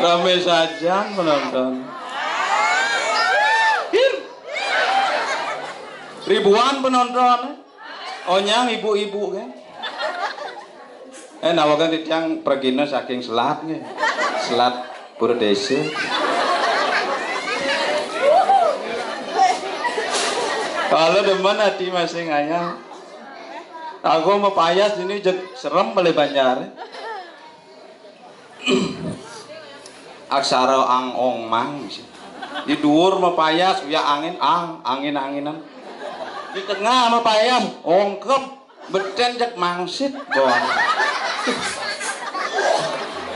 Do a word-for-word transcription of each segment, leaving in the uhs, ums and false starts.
Rame saja penonton. Ribuan penonton. Onyang ibu-ibu kan. Eh, nawakan titiang pragina saking Selat nggih. Selat Pura Desa. Kalau demen ati masih ngayal. Aku mapayas ini jeg serem beli Banjar. Aksara ang ong mang. Di dhuwur mapayas, uyak angin ang, angin-anginan. Di tengah mapayas, ongkep, beten jeg mangsit, bon.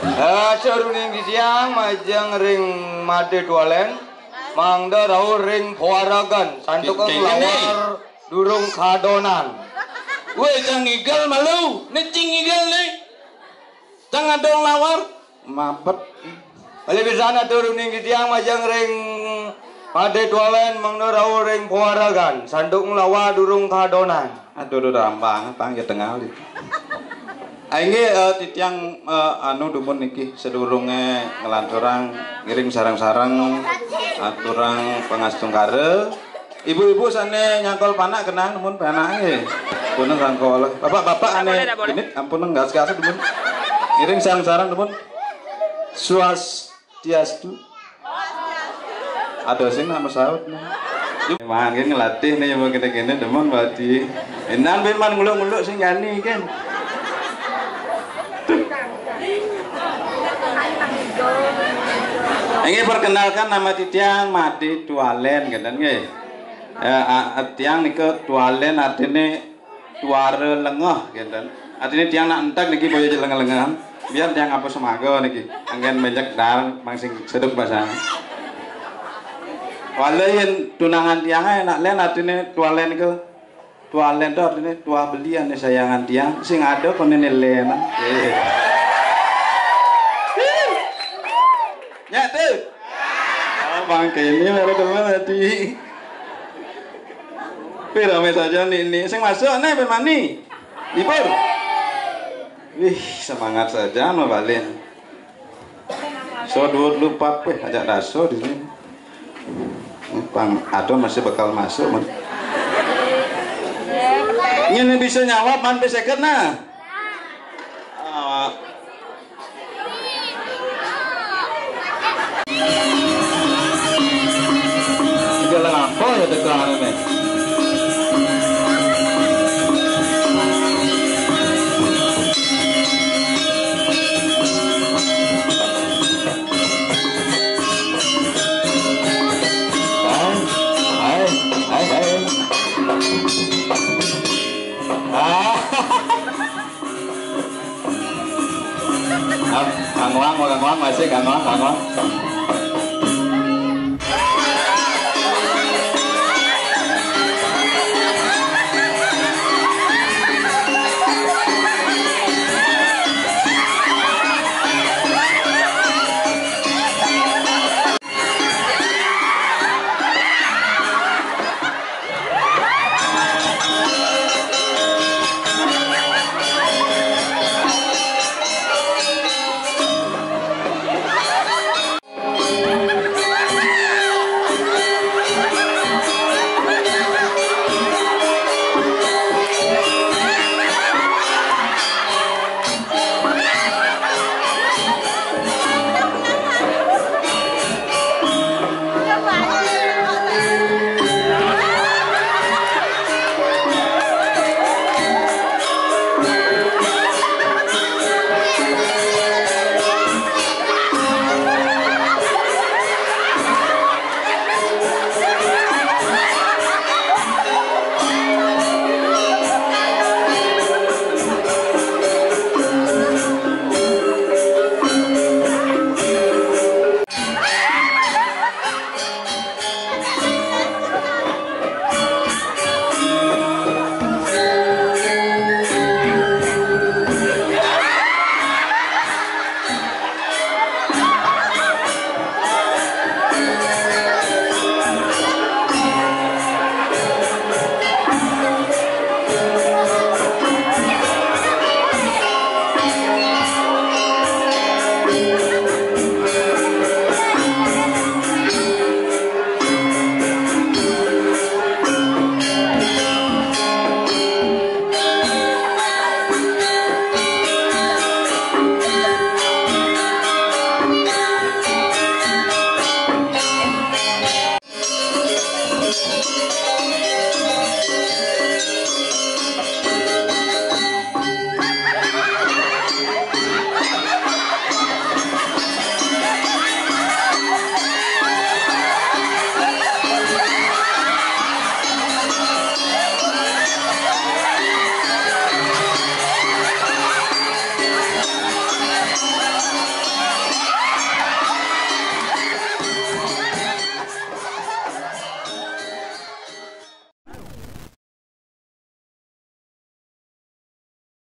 Eh, saruning titiang majeng ring Made Tualen, mangda rauh ring Pawaragan, santuka nglawar durung kadonan. Woi, cang ngigel malu, ne cing ngigel ne. Tang adong lawar, mabet. Bali pisan atur uning titiang majeng ring Made Tualen mangda rauh ring Pawaragan, sanduk nglawa durung kadonan. Aduh, aduh, rambang, pang ya tengal. Inggih, eh, titiang, eh, anu dumun niki sadurunge nglanturang ngiring sareng-sareng aturang pangastungkara. Ibu-ibu sane nyangkol panak kenang dumun panak nggih. Puneng rangkol. Bapak-bapak ane genit ampun nggak sekali dumun. Ngiring sareng-sareng dumun. Swastiastu. Ada sing nama saut nih. Mangke ngelatih nih mau kene-kene demen berarti. Enan ben man nguluk-nguluk sing gani kan. Inggih, perkenalkan nama titiang Made Tualen, ngeten nggih. Ya, a-, a-, tiang nika Tualen artine tuara lengeh, ngeten. Artine tiang nak entek niki boya lengeh-lengehan. Biar tiang apa semaga niki. Anggen menyek dal mangsing seduk basang. Wala yen tunangan tiang enak len artine Tualen nika. Tualen to artine tuah belian nih sayangan tiang, sing ada konene len. Eh. Nyak tuh. Oh, bangke ini baru teman tadi. Wih, rame saja nih, nih. Sing masuk nih, ben mani. Libur. Wih, semangat saja mau balen. So dua lupa weh ajak daso di sini. Pang ada masih bakal masuk man. Ini bisa nyawab man seket nah. Ah, Jalan apa ya tekan ini? Hai, hai, hai, hai. Ah. Kang Wang, Kang Wang, masih Kang Wang, Kang Wang.